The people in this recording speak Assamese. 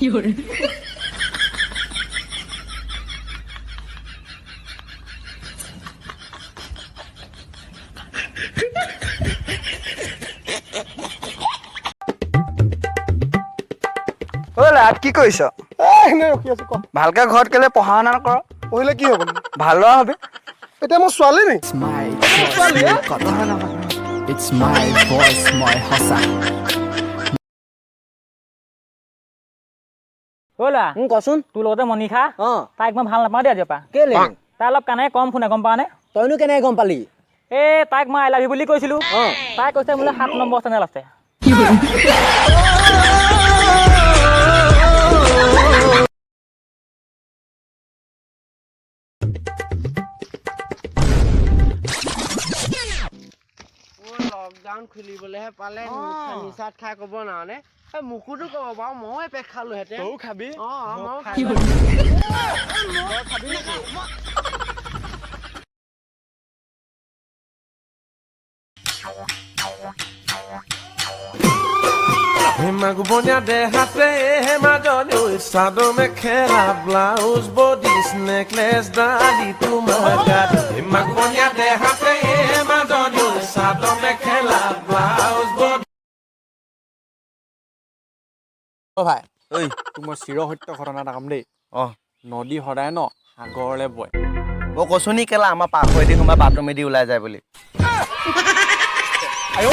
অ' লাট, কি কৰিছ? এনে ৰখি আছো, ক। ভালকে ঘৰত কেলে পঢ়া শুনা নকৰ? পঢ়িলে কি হ'ব? ভাল ল'ৰা হবি। এতিয়া মই ছোৱালী নি? My voice, কথা। It's my voice, মই সঁচা। অ' ল'ৰা। কচোন। তোৰ লগতে মনীষা। অ। তাইক মই ভাল নাপাওঁ দেই আজিৰ পৰা। কেলে? তাই অলপ কাণে কম শুনে, গম পাৱ নে? তইনো কেনেকে গম পালি? এই তাইক মই "I love you" বুলি কৈছিলো। তাই কৈছে মোলৈ 7 নম্বৰ চেনেল আছে। লকডাউন খুলিবলৈহে পালে, নিচাত খাই ক'ব নোৱাৰে। এই মোকোতো ক'ব বাৰু, ময়ো এপেক খালোহেঁতেন। তয়ো খাবি? অঁ, ময়ো খাই। হেমাগুবনীয়া দেহাতে হেমাজনী, চাদৰ মেখেলা, ব্লাউজ, বডিছ, নেকলেছ, দালি তোমাৰ গাত। হেমাগুবনীয়া দেহাতে হেমাজনী, চাদৰ মেখেলা, ব্লাউজ, বডি। অ' ভাই ঐ, তোক মই চিৰসত্য ঘটনা এটা ক'ম দেই। অ। নদী সদায় ন সাগৰলে বয়। মই কৈছো নি কেলা, আমাৰ পাকঘৰেদি সোমাই বাথৰুমেদি ওলাই যায় বুলি। আয়ো।